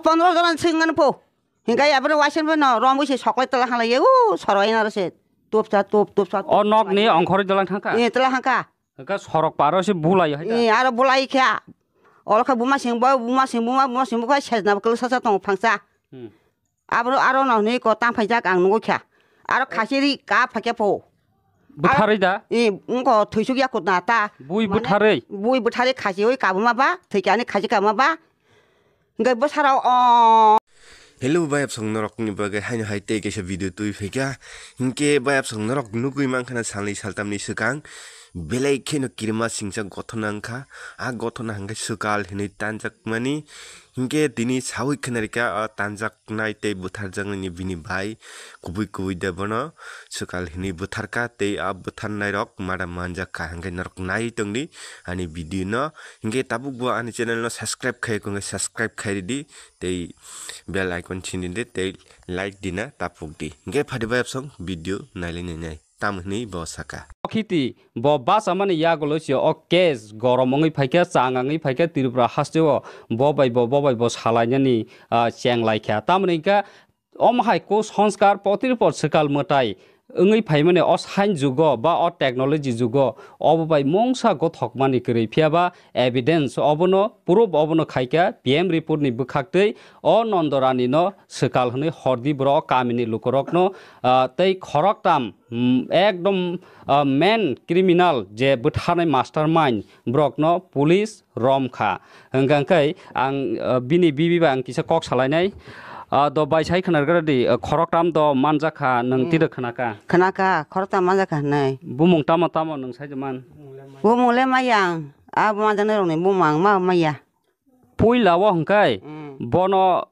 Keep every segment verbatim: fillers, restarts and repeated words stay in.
Pondro jona swngmani po. Hinkai abro waisen bo no romwi se soklai tala halai u soroi na se. Tup cha tup, tup cha tup. O nok ni ongkhorwi dalang thangkha? Eh, tala hangkha. Hingke sorok paro se bulai hai da? Eh, aro bulai kha. Olo kha buma sing bo, buma sing buma, buma sing bo kha sejna bo kwlwsa sa tongo phangsa. Hmm. Abro aro no hwnwi ko tang phaijak ang nugwi kha. Aro khasi ri ka phaikhe po. Bwtharwi da? Eh, wngko thwisuk ya kutna ta. Bui bwtharwi? Bui bwtharwi khasi oi kabuma ba, thwikani khasi kabuma ba. Hingke bwsarok, o. Hello, bayapsong norokni bagwi haino hai tei kaisa video twi phaikha. Hingke bayapsong norok nugwi mankha na salni saltamni swkang belai kheno kirima singsa gothona wngkha. A gothona hingke swkal hinwi tanjakmani. Hingke tini sawi khwnarikha, o tanjaknai tei bwtharjaknaini bini bai kubui kubui de bono swkal hinwi bwtharkha tei a bwtharnairok mada manjakha. Hingke norok nai tongdi ani video no. Hingke tabuk bo ani channel no subscribe khai khe subscribe khai ridi tei bell icon chini di tei like dina tapuk di. Hingke phadi bayapsong video nailai nainai. Tam hwnwi bo saka. Khiti bo bachamani yagolo se o case gorom wngwi phaikha, chang wngwi phaikha Tripura hasteo bo bai bo, bo bai bo salainani, ah, cheng laikha. Tamoni hwnkha omo hai kusanskar potirpor swkal mwtai wngwi phaimani o science jugo ba o technology jugo obo bai mungsa gothokmani kwrwi, phiyaba evidence obono, proof obono khaikha P M report ni bwkhaktwi o Nondorani no swkal hwnwi hordi borok kamini lukurokno, ah, tei khoroktam, mm, ekdom, ah, main criminal je bwtharnai mastermind borokno police romkha. Hwnkha khe ang, ah, bini bibi bai ang kisa kok salainai. Ah, do bai sai khwnagra di, ah, khoroktam do manjakha nwng tida khwnakha? Khwnakha, khoroktam manjakha hwnwi. Bumung tamo tamo nwng sai man? Bumung le mayang, abo manjaknai rokni bumung ang ma maya. Puila o hwnkhe bono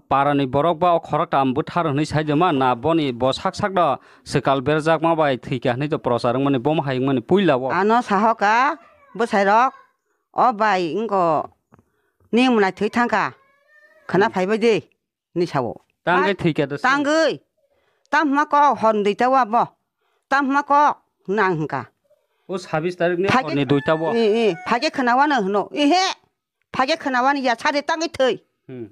parani borok ba o khoroktam bwthar hwnwi saijama na boni bo sak sakno swkal berjakma bai thwikha hwnwi to prochar wngmani, bomo hai wngmani puila o. Ano sahoka bwsairok, "O bai, wngko ni mwnai thwi thangkha, khwna phaibai di," hwnwi sao. Tangwi thwikha do se. Tangwi. Tam hwnma kok hor duita o abo. Tam hwnma kok hwnwi ang hwnkha. O sabis tarik ni horni duita o. Phage khwnawano hwno. Ehe. Phage khwnawani ya sade tangwi thwi. Hmm.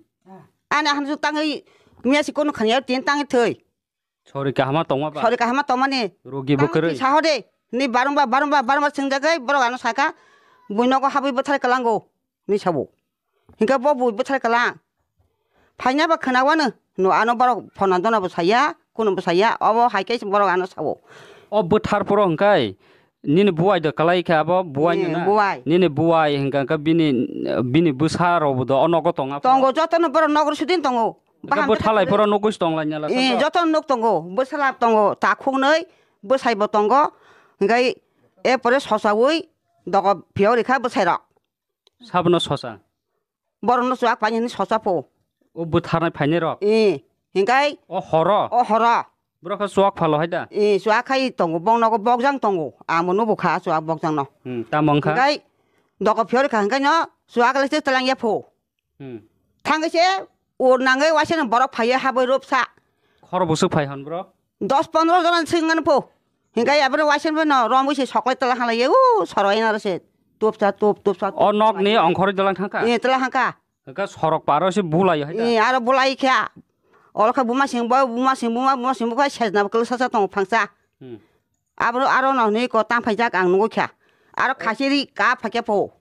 Ani ahan su tangwi miya si kono khanya tin tangwi thwi. Sori kahama tongma ba? Sori kahama tongmani. Rogi bo kwrwi. Tangwi thwi saho de. Ni barumba, barumba, barumba swngjagwi borok ano saka. Bui nogo habwi bwthar kalango. Ni sabo. Hingke bo bui bwthar kalang. Phaina ba khwnawano. No ano borok phona dona bo saya, kuno bo saya. Obo hai khe borok ano sabo. O bwthar poro hwnkhe nini buwai do kalai khe abo buwai no na? Buwai. Nini buwai hwnkha khe bini, bini bwsa rok bo do o nogo tonga pho? Tongo, jotono borok nogor sudin tongo. Baham bwthalai poro nugwi tong lai nala? Eh, jotono nuk tongo. Bwsala tongo, takhuknwi, bwsai bo tongo. Hingke e pore sosawi dogo phiyok rikha bwsai rok. Sabono sosa? Borokno chuak painani sosa pho. O bwtharnai phainai rok? Eh, hingkai. O horo? O horo. Borok khe chuak phalo hai da? Eh, chuak khai tongo, bong nogo bokjang tongo. Amo nubu kha chuak bokjang no. Hmm, tamo wngkha? Hingkai dogo phiyori kha hingkai no chuak lai se telang ya pho. Hmm. Thangwi se ur nangwi waisa no borok phaiya habwi rupsa. Khoro bwswk phai hwn bro? Dos pondro jona swngmani pho. Hingkai aboni waisa no romwi se soklai tala halai u soroi na se. Tupsa tup, tupsa tup. O nok ni ongkhorwi dalang thangkha? Eh, tala hangkha. Hingke sorok paro se bulai hai da? Eh, aro bulai kha. Olo kha buma sing bo, buma sing buma, buma sing bo kha sejna bo kwlwsa sa tongo phangsa. Hmm. Abro aro no hwnwi ko tang phaijak ang nugwi kha. Aro khasi ri ka phaikhe pho.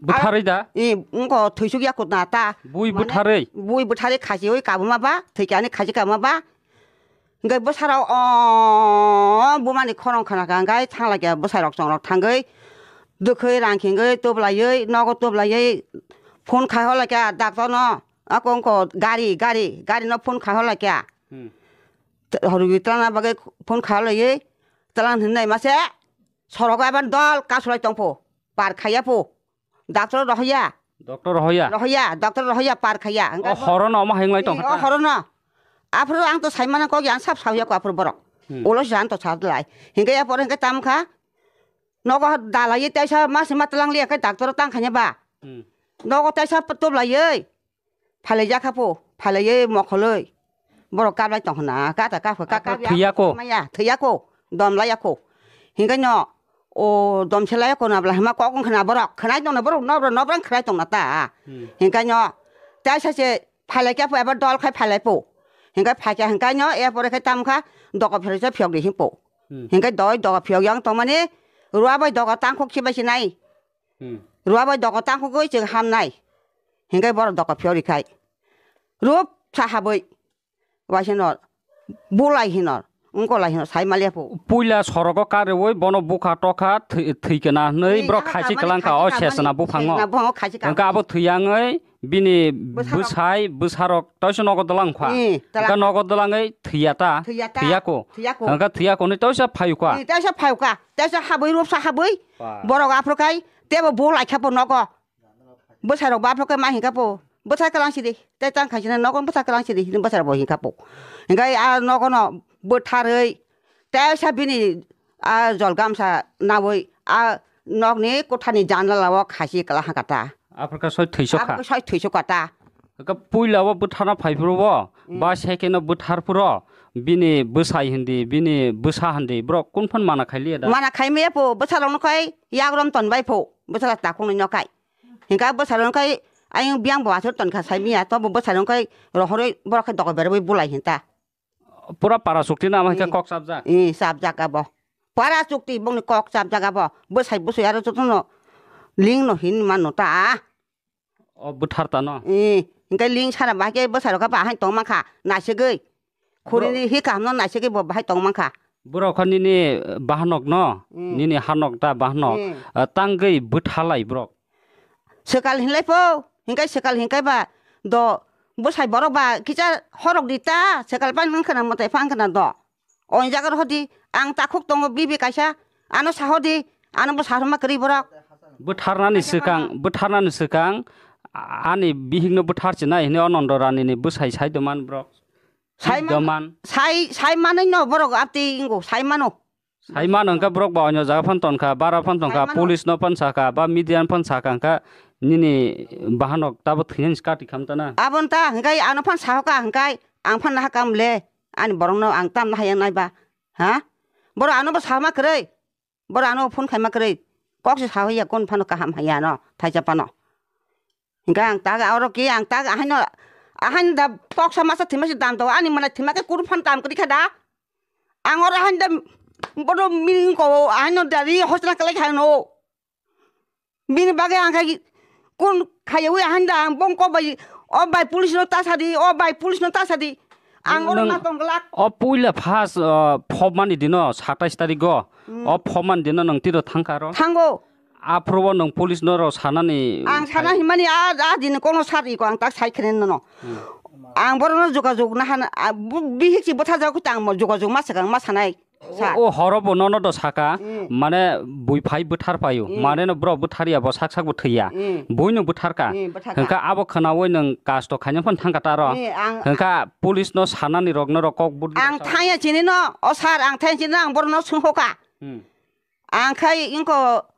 Bwtharwi da? Eh, wngko thwisuk ya kutna ta. Bui bwtharwi? Bui bwtharwi khasi oi kabuma ba, thwikani khasi kabuma ba. Hingke bwsarok, o, bumani khorang khna kha, hingke thang lai kha bwsarok chongrok thangwi, dwkhwi rang khingwi tublaiwi, nogo tublaiwi, phone khai hor lai kha doctor no, ako wngko gari, gari, gari no phone khai hor lai kha. Hmm. T-, horwi tlangna bagwi phone khai hor laiwi, tlang hinwi naima se, sorogo aban dol kasulai tong pho, par khaiya pho. Doctor rohoya. Doctor rohoya? Rohoya, doctor rohoya par khaiya. O horo no omo hayung lai tong kha ta? O horo no. Aphuru ang to saimana kok yang sab sauya ko aphuru borok. Hmm. Ulo jan to sa lai. Hingke ya pore hingke tam kha. Nogo dalai taisa mas ma tlang liya khe doctor tang khanya ba. Hmm. Nogo taisa tublai. Phalai jakha pho, phalaiwi mokholoi. Borok kablai tong khna, kata kapha, ka-, aphuru kabya thwiya ko? Maya, thwiya ko, dom laiya ko. Hingke no, o, dom se laiya ko na bla hima kok wng khna borok, khnai tong na borok, nobra, nobra khnai tong na ta. Hmm. Hingke no, taisa se phailai khe po, eba dol khai phailai po. Hinkhai phaikha hinkhai no, e pore khai tam kha, doga phiyok sa phiyok di hin po. Hmm. Hinkhai doi doga phiyok yang tongmani, ruwa bai doga tangkhok sibai sinai. Hmm. Ruwa bai doga tangkhok goi chwng hamnai. Hinkhai borok doga phiyok rikhai. Rup sa habwi. Waisa no, bulai hinor, wngkolai hinor, sai maliya po. Puila sorogo karwi bono bukha tokha thwi-, thwikana hwnwi borok khachi kwlangkha o sesna buphango. Sesna buphango khachi kwlangkha. Hwnkhe abo thwiyangwi bini bwsarok, bwsai bwsarok toisa nogo dwlang kha. Eh, dwlang. Hwnkhe nogo dwlangwi thwiya ta, thwiya ta, thwiyako. Thwiyako. Hwnkhe thwiyako hwnwi toisa phayukha. Eh, toisa phayukha, toisa habwi rupsa habwi. Ba. Borok aphrukhai tebo bulaikha po nogo. Bwsarok baplo khe ma hinkha po, bwsa kwlang sidi, tei tang khaisina nogo bwsa kwlang sidi, hini bwsarok bo hinkha po. Hinkhai a nogo no bwtharwi, teisa bini a jol gamsa nawi, a nokni kothani janala o khasi kwlang hakha ta. Aphro khe soi thwiso kha. Aphro khe soi thwiso kha ta. Kha puila o bwtharna phai phuru o, hmm, ba second o bwthar phuru, bini bwsai hindi, bini bwsa hindi, borok kun phan mana khai liya da? Mana khai maya po, bwsarok no khai yagrom ton bai po, bwsarok takhuk nwi no khai. Hinkha bwsarok khai ayung biyang bo aswk tonkha sai miya, tobo bwsarok khai rohorwi borok khai dogo berwi bulai hinta. Pura para chukti no amo hai khe, hmm, kok chapjak. Eh, chapjak abo. Para chukti bongni kok chapjak abo. Bwsai bwswi aro jotono ling no hin mano ta. O bwthar ta no? Eh, hinkhe ling sara bahai khe bwsarok khe bahai tong mankha naisegwi. Khuri ni hi kaham no naisegwi bo bahai tong mankha. Borok kha nini bahanok no, hmm, nini hanok ta bahanok, hmm, ah, tangwi bwthalai borok. Swkal hinlai pho, hinkhai swkal hinkhai ba do bwsai borok ba kisa horok di ta, swkal pan wngkhana mwtai phan khana do. O jaga rw hodi, ang takhuk tongo bibi kaisa, ano sa hodi, ano bo sa rwma kwrwi borok. Bwtharnani swkang, bwtharnani swkang, ani bihikno bwthar chinai hinwi o Nondo Ranini bwsai sai doman borok. Sai man, doman. Sai, sai manwi no borok abtwi ingo, sai mano. Sai mano hwnkhe borok ba onyo jaga phan tonkha, bara phan tonkha, sai mano. Police no phan sakha, ba media no phan sakha hwnkha, nini bahanok tabo thwinani kati khamtana. Abon ta hwnkhe ano phan sahoka hwnkhe ang phan naha kam le, ani borok no ang tam naha yang nai ba, ha? Borok ano bo sama kwrwi. Borok ano phone khaima kwrwi, kok se sawi ya, kon phano kaham hai ya no, thaisa phano. Hinkhe ang tak oro ki, ang tak ahaino, ahaino da toksa masa thima se dam to, ani mana thima khe kuru phan dam kwrwi kha da. Ang oro ahaino da bodo ming ko, ahaino da ri hosna kalai kha no. Bini bagwi ang khai kun khaiwi ahaino da ang bong kok bai, o bai police no ta sadi, o bai police no ta sadi. Ang oro na tong glak. O puila phas, uh, phobmani dino satais tarik o. Hmm. O phobmani dino nwng tiro thangkha ro? Thango. Aphuru o nwng police no ro sanani ang sana hai- himani a, a dini kono sari ko ang tak sai khene nono. Hmm. Ang boro no jogajog na hana, a, bu-, bihik si bwtha jago tang mo jogajog ma sakang ma sanai. Sa. O, o horo bo nono do saka, hmm, mane bui phai bwthar paio, hmm, mane no borok bwthar ya bo sak sak bo thwi ya. Hmm. Bui no bwthar ka. Hmm, bwthar ka. Hwnkha abo khwnawi nwng kasto khaina phano thangkha taro. Hmm, ang hwnkha police no sanani rok no rok kok bud ang thangya chini no, o sir, ang thangya chini no, ang borok no swngkha. Hmm. Ang khai ingko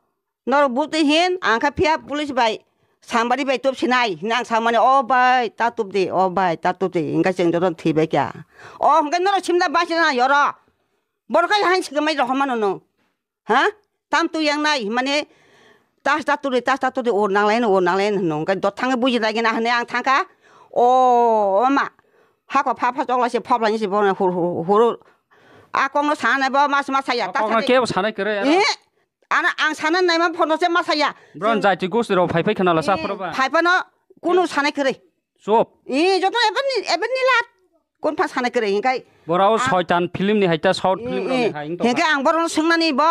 norok butwi hin, ang khai phiya police bai sambari bai tup sinai, hinwi ang samani, o bai, ta tup di, o bai, ta tup di, hwnkha chwng joto thwi bai kha. O hwnkha norok simda bai sina yoro. Borok khai hain swkang mai rohor mano no. Ha? Tam tu yang nai, mane, tas ta turi, tas ta turi, o nanglai no, o nanglai no, hwnkha dot thangwi buji dagi na hwnwi ang thangkha. O, o ma, hako pha pha chokla se phobla ni se bono hur, hur, hur. A kok no sana nai bo mas mas saya, ta kokno sana. Kebo sanai kwrwi aro. Eh, ana ang sana nai ma phono se mas saya. Bron jati gosti rok phai phai khana la sa phoro ba. Phai phano kunu sanai kwrwi. Chop. Eh, joto eben ni, eben ni lat. Kun pha sanai kwrwi hinkai. Borao soitan film ni hai ta, short film rok ni hai wngtong. Hinkai ang borok no swngnani bo.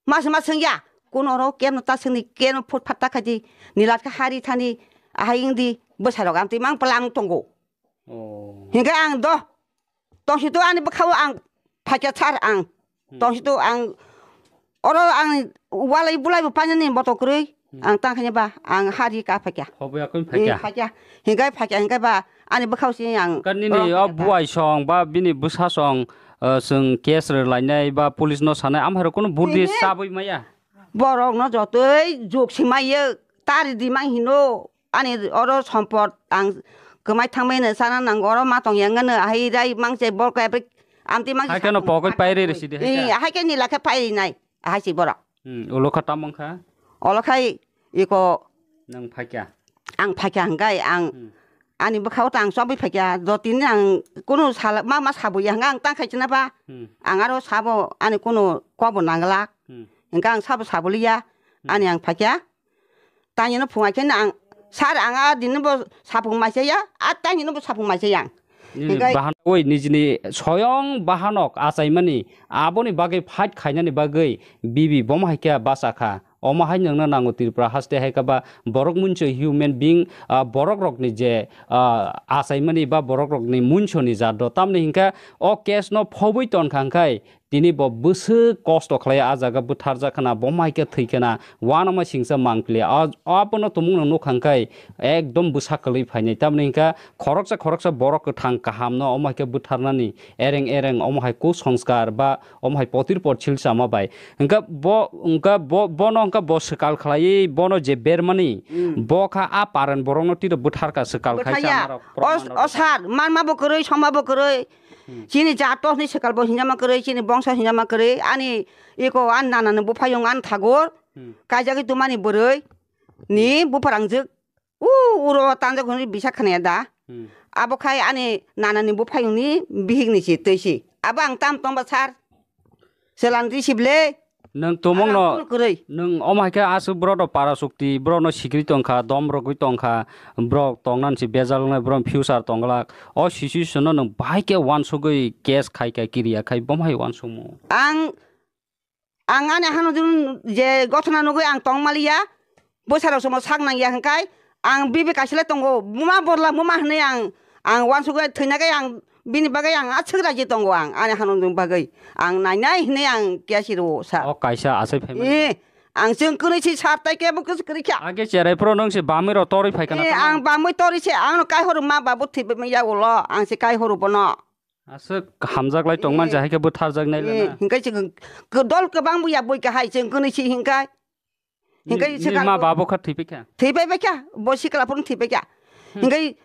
Mas mas swngya. Kun oro keno ta swngni, keno phut phat ta khaidi. Ni lat kha hari thani. Ahai wngdi. Bwsai rok amtwi mang plang tongo. Oh. Hinkai ang do. Tongsi to ani bwkhao ang phaikya sar ang. Hmm. Tongsi to ang oro ang walai bulai bo painani boto kwrwi. Hmm. Ang tang khanya ba ang hari ka phaikya. Hobo yakun phaikya. Hmm, phaikya. Hingai phaikya hingai ba ani bwkhao si ang. Kan nini oro o phaikya ta. Buai song ba bini bwsa song, eh, chwng case rwlainai ba police no sanai amhairok kunu burdi. Ini chabwi maya. Borok no jotoi juk si maiyo tari di mang hino. Ani oro sompot ang kwmai thangmani sana nango, oro ma tong yang ano ahai rai mangse bor khe amtwi mangse. Hai kheno pogwi pai re sidi hai khe. Hai khe nila khe pai nai ahai si borok. Hmm, ulo kha tamong kha? Olo khai iko. Nang phaikya? Ang phaikya hwnkhe ang. Hmm. Ani bwkhao ta ang chobwi phaikha, do tini ang kunu sal ma ma sabuya hwnka ang tang khaisina ba. Hmm. Ang aro sabo ani kunu kobo nanglak. Hmm. Hwnka ang sabo sabuliya. Hmm. Ani ang phaikha. Tangino phunga khe ang sar ang a dini bo sapung maisaya, a tangino bo sapung maisaya ang. Nini Hwnka bahan-, oi, nijini soyong bahanok achaimani, aboni bagwi fight khainani bagwi bibi bomo hai khe bachakha. Omo hai nwngno nango Tripura haste hai khe ba borok munso human being, ah, borok rokni je, ah, achaimani ba borok rokni munsoni jat do. Tamni hinkhe o case no phobwi tonkha hwnkhai tini bo bwswk kosto khlai a jaga bwtharjak khna, bo mai khe thwi khna, uanama singsa mangpili. A, abono tumung no nukha hwnkhai ekdom bwsa kwlwi phainai. Tamni hinkhe khoroksa khoroksa borok kwthang kaham no omo hai khe bwtharnani ereng ereng omo hai kusanskar ba omo hai potir por sil sama bai. Hwnkhe bo, hwnkhe bo, bono hwnkhe bo swkal khlaiwi bono je bermani, Hmm. bo kha a paren borokno tiro bwtharkha swkal khai Bwthaya. sama rok, O, proman rok. O sar, manma bo kwrwi, songma bo kwrwi. Hmm. Chini jat to hwnwi swkal bo hinjama kwrwi, chini bongso hinjama kwrwi. Ani iko, ani nana ni buphayung, ani thagur. Hmm. Kaijagwi tumani bwrwi ni bupharangjwk. U, uro tanjak hwnwi bisa khwnaya da. Hmm. Abo khai ani nana ni buphayung ni bihik ni si, twi si. Abo ang tam tongba sar. Selan receive le. Nwng tumung no, Alang kunu kwrwi. Nwng omo hai khe aswk borok rok para sukti, borok no sikri tongkha, dom rwgwi tongkha, borok tongnan si bejal wngnai, borok future tongglak. O situation no nwng bahai khe uansugwi case khai khai kiriya khai, bomo hai uansukmung. Ang, ang ani hano jun je gothona nugwi ang tong maliya, bwsarok somo sak nangya hwnkhai, ang bibi kaisa le tongo, buma borla buma hwnwi ang, ang uansugwi thwina khe ang bini bagwi ang aswk raji tongo ang, ani hano jun bagwi. Ang nainai hwnwi ang kesi rwo sa. O kaisa asai phaimani. Eh, ang chwng kwnwi si sar tai kebo kwchwk kwrwi kha. Age cherai phuru nwng se bamwi rok torwi phai kana Eh, tamo? Ang bamwi torwi se, ang no kai horo ma babu thwi bamwi ya ulo, ang se kai horo bono. Aswk hamjak lai tong man Eh. Ja hai khe bwtharjak nai Eh, lana. Hinkhe chwng k-, dol kwbang buya bui kahai chwng kwnwi si hinkhai. Hinkhe Ni, ni swkal ma bo babo kha thwi phai kha? Thwi phai phai kha, bo sikla phuru thwi phai kha. Hmm. Hinkhe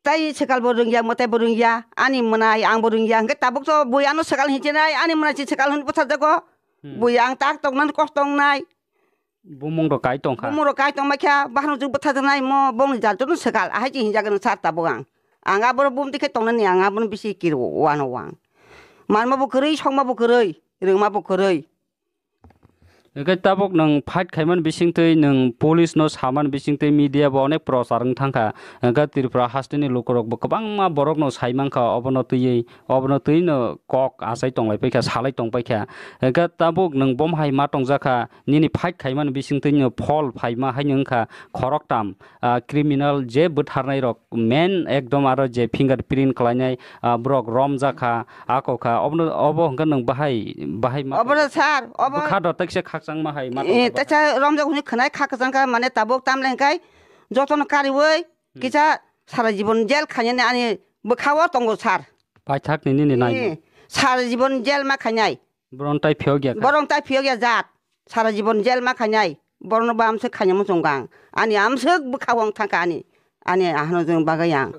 tai swkal bo rwngya, mwtai bo rwngya, ani mwnai ang bo rwngya, hinkhe tabuk to bui ano swkal hinchinai, ani mwnai si swkal hwn bwtharjago. Hmm. Bui ang tak tongnan kosto wngnai. Bumung rok kai tongkha. Bumung rok kai tongmai kha, bahno jwk bwtharjaknai mo bongni jat joto swkal, ahai se hinjago sar tabuk ang. Ang aboro bumti khe tongnani ang abono bisi kir wano wang. Manma bo kwrwi, songma bo kwrwi, rwngma bo kwrwi. Hwnkhe tabuk nwng fight khaimani bisingtwi, nwng police no samani bisingtwi, media bo onek prochar wng thangkha. Hwnkhe Tripura hasteni lukurok bo kwbangma borokno saimankha, obono twiwi, obono twiwi no kok achai tonglai paikha, salai tong paikha. Hwnkhe tabuk nwng bomo hai ma tongjakha, nini fight khaimani bisingtwi no phol phaima haino wngkha khoroktam. Ah, criminal je bwtharnai rok main ekdom aro je fingerprint khlainai, ah, borok romjakha, akokha, obono, obo hwnkhe nwng bahai, bahai ma Obono sir, obo bwkha do tekse khakchangma hai ma Eh, tongkha teksa romjak hwnwi khwnai kha kwchangkha mane tabuk tamle hwnkhe jotono kariwi Hmm. kisa sara jibon jail khainani ani bwkhao tongo sir. Paithakni nini naimung. Eh, sara jibon jail ma khainai. Boron tai phiyok ya kha. Borong tai phiyok ya jat. Sara jibon jail ma khainai. Borokno bo amswk khaina muchungo ang. Ani amswk bwkha wng thangkha ani. Ani ahano jwng bagwi ang.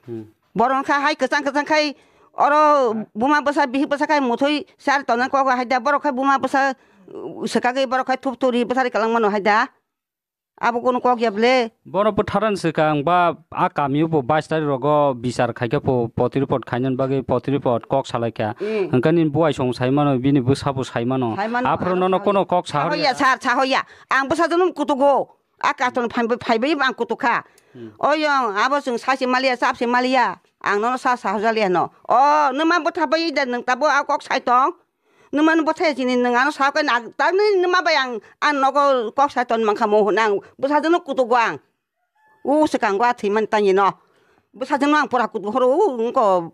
Hmm. Borok kha hai kwchang kwchang khai oro buma bwsa bihik bwsa khai muthwi char tongna kok hai da borok khai buma bwsa uh, swkagwi borok khai thup turi bwsa ri kwlangmano hai da. Abo kunu kok ya ble? Bono bwtharan swkang ba a kamio bo bais tarik rogo bichar khaikhe pho poti report khainani bagwi poti report kok salaikha. Hmm. Hwnkhe nini buai song saimano, bini bwsa bo saimano. Saimano, Aphuru ano nono sawi-, kunu kok sahoya, sahoya. Sir, sahoya. Ang bwsajwkno kutugo. A kaston phaibai, phaibai ang kutukha. Hmm. Oyong, abo chwng sasi maliya, chapsi maliya. Ang nono sa sahojaliya no. O, nwma bwtha bai da nwng tabo a kok sai tong. Nwmano bwthai chini nwng ano sa khe na, tamni nwma bai ang, ang nogo kok sai ton mankha mo hwnwi ang bwsajwkno kutugo ang. U swkango a thwimani tangwi no. Bwsajwkno ang pura kutugo horo u wngko,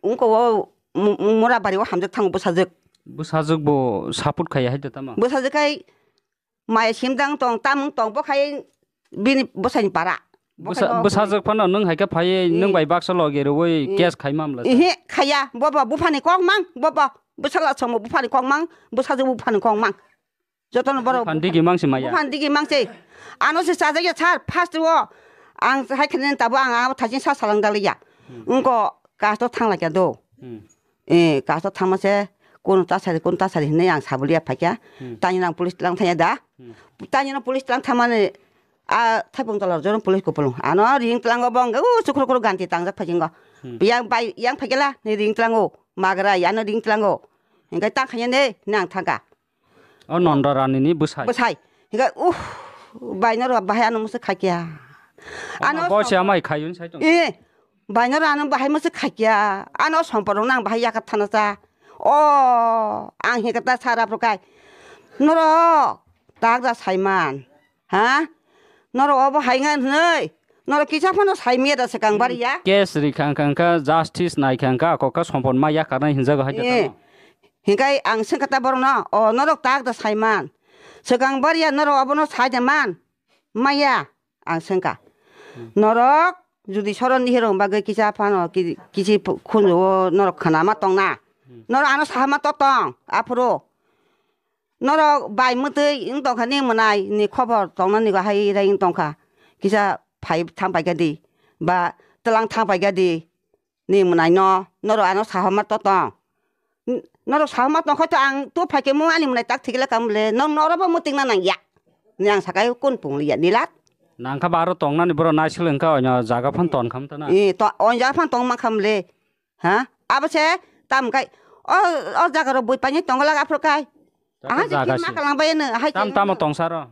wngko o mu-, mu-, mura bari o hamjak thango bwsajwk. Bwsajwk bo support khaiya hai da tamo? Bwsajwk khai Maya simdang tong, tamung tong, bo khai bini bwsani para. Bo khai Bwsa-, bo bwsajwk phano nwng hai khe phaiwi Eh. nwng bai baksa logi rwui Eh. case khai mamla sa. Ihi, khaiya, bo bo buphani kok mang, bo bo bwsala chwngbo buphani kok mang, bwsajwk buphani kok mang. Jotono borok Buphani digi mang se maya. Buphani digi mang se. Ano se chajakya sir, first o ang hai khene tabo ang abo thaiching sa salang daliya. Hmm. Wngko kasto thanglaikya do. Hmm. Eh, kaso thangma se, kono tasari, kono tasari hinui ang sabulia phaikha. Hmm. Tani nang police tlang thangya da. Hmm. Tani nang police tlang thangmani A thaipung tola jorom police kupulung. Ano ring tlango bo hwnkhe u chukhru khru ganti tangjak phaikhe ngo. Hmm. Yang bai, yang phaikela ni ring tlango. Magra ano ring tlango. Hingkai tang khanya ne nang thangka. O Nondo Rani ni bwsai. Bwsai. Hingkai uh bai no ro bahai ano musu khaikya. Ano bo se amai khayun sai tong. Eh, bai no ro ano bahai musu khaikya. Ano somporong nang bahai yakat thana cha. O, ang hingka ta sara prokai. Norok tak da saiman. Ha? Norok obo hai ngan hwnwi. Norok kisa phano sai miya da swkang bari ya. Case ri khang khang kha, justice nai khang kha, kok kha sompon ma yakarnai hinjago hai Eh. Kha. Hinkai ang swngkha ta borokno, o norok tak da saiman. Swkang bari ya norok obono sai da man. Maya ang swngkha. Hmm. Norok judi soron ni hirong bagwi kisa phano ki-, kisi phu-, khunju o norok khana ma tong na. Hmm. Norok ano saha ma to tong, aphuru. Norok bai mwtwi wng tongkha ni mwnai ni khobor tongna ni hai rai wng tongkha. Kisa phai thang paikha di ba twlang thang paikha di ni mwnai no norok ano sahoma to tong. N-, norok sahoma tong khai to ang tu phaikhe mo ani mwnai tak thikla kam le nong norok bo mwtwng na nang ya. Ni ang sakai kun pung liya nilat. Nangkha ba aro tongnani borok naisil wngkha oino jaga phan ton kham tana. Eh, to, oino jaga phan tong ma kham le. Ha? Abo se tam kai. O, o jaga ro bui pani tongla ga phro kai. Aha je jaga kin si. Ma kalang bai no, hai tam je tamo no. Tong saro.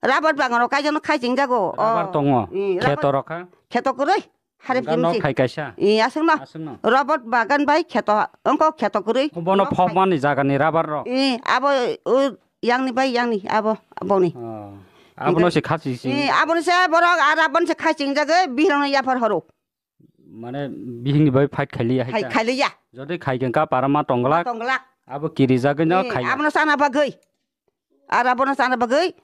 Rabar bagan ro kai jano khai jing jago. Rabar tongo. Eh, kheto rabar. Rokha. Kheto kwrwi. Harip jim si. Khai kaisa. Eh, aswk no. Aswk no. Rabar bagan bai kheto. Ongko kheto kwrwi. Bono phok mani jaga ni rabar ro. Eh, abo, o, yang ni bai yang ni, abo, abo ni. Oh. Abono se khachi si. Eh, abo ni se borok, ar abo ni se khai jing jago, bihirong no yaphar horo. Mane bihingni bai fight khailiya hai hai ta? Khailiya. Jodi khai khe ka para ma tonglak. Tonglak. Abo kirijagwi no eh, khai. Abono sana bagwi. Ar abono sana bagwi.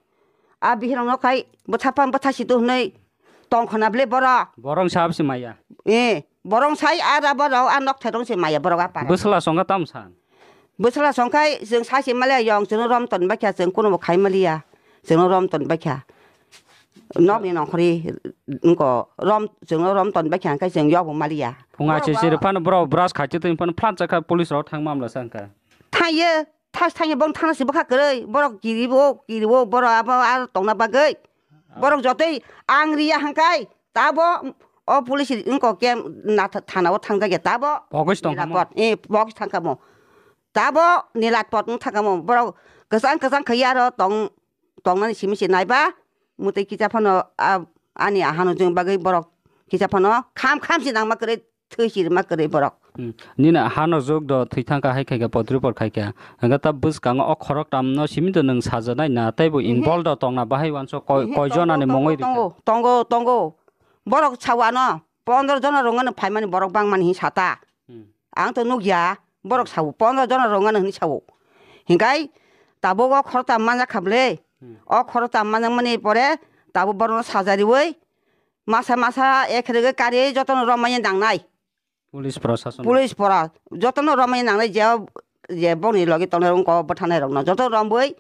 A bihirong no khai bwtha pam bwtha situ hwnwi tong khona ble borok. Borong sab si maya. Eh, borong sai ar abo rok a nok therong si maya borok a para. Bwsla songa tam san. Bwsala songkhai chwng sachi maliya yong chwngno rom ton baikha chwng kunubo khai maliya chwngno rom ton baikha nokni nongkhori wngko rom chwngno rom ton baikha hwnkhe chwng yokbo maliya. Phunga borok chiri phano borok brush khachi twi phano phalsa kha police rok thang mamla sa wngkha. Thangye thas thangye bong thana si bwkha kwrwi borok kiribo kiribo borok abo aro tongna bagwi borok jotoi ang riya hwnkhe. Tabo o police wngkok ke na tha-, thana o thangjak ya tabo. Pogis tong kamo? Nilapot, eh, pogis thang kamo. Tabo Nilapot wng thang kamo. Borok kwchang kwchang khai aro tong, tongnani simi se naiba. Mutui kisa phano, ah, ani ahano jeng bagwi borok kisa phano kham kham se nangma kwrwi thwi sirima kwrwi borok. Hmm. Nini hano jok do thwi thangkha hai khaikha potri por khaikha. Hwnkhe ta bwskango o khoroktam no simi do nwng sajanai na teibo involve do tongna bahai wansok koi, koi jonani mongwi rikha? Tongo, tongo, tongo. Borok sao ano pondro jona rwngano phaimani borok bangmani hinwi sata. Hmm. Ang to nukya, borok sao pondro jona rwngano hinwi sao. Hinkhai tabuk o khorokta manjak kha bwle. Hmm. O khorokta manjakmani pore tabuk borokno sajariwi masa masa ekhrwgwi kariwi jotono romani nangnai. Police prosason. Police pora jotono romwi nangnai je, je bongni logi tongnai rok wngkha bwtharnai rokno joto romwi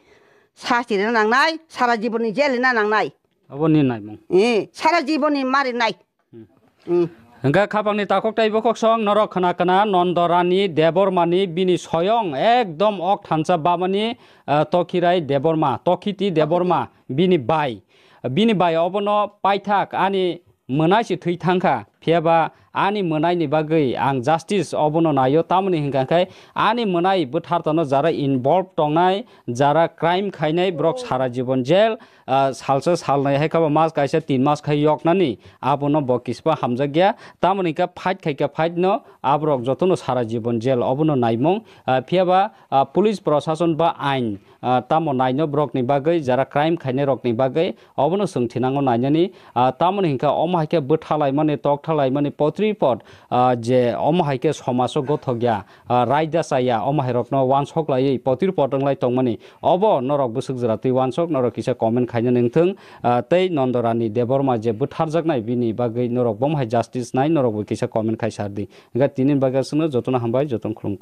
sasti rina nangnai sara jibonni jail rina nangnai. Abo ni naimung. Eh, sara jibonni marinai. Hmm. Hmm. Hwnkhe khapangni takhuk tei bukhuk song norok khna khna Nondo Rani Debbarmani bini soyong ekdom ok thansa bamani, ah, Tokhirai Debbarma, Tokhiti Debbarma bini bai. Bini bai obono paithak ani mwnai se thwi thangkha, phiyaba ani mwnaini bagwi ang justice obono naio, tamoni hwnkha khe ani mwnai bwthartano jara involve tongnai, jara crime khainai borok sara jibon jail, ah, salsa salnai hai khabo mas kaisa tin mas khai yoknani abono bo kispa hamjakya, tamoni hwnkha fight khaikha fight no aborok jotono sara jibon jail obono naimung, ah, phiyaba, ah, police prosason ba ain, ah, tamo naino borokni bagwi jara crime khainai rokni bagwi Obono chwng thinango nainani, ah, tamoni hinkha omo hai khe bwtha laimani, tok tha laimani, potri pot, ah, je omo hai khe somajo gothok ya, ah, raida cha ya, omo hai rokno wansok laiwi potri pot wng lai tongmani. Obo norok bwswk jwra twi wansok, norok kisa comment khainani wng thung, ah, tei Nondorani Debbarma je bwtharjaknai bini bagwi norok bomo hai justice nai, norok bo kisa comment khai sar di. Hinkhe tini bagwi aswkno jotono hambai, jotono khulumkha.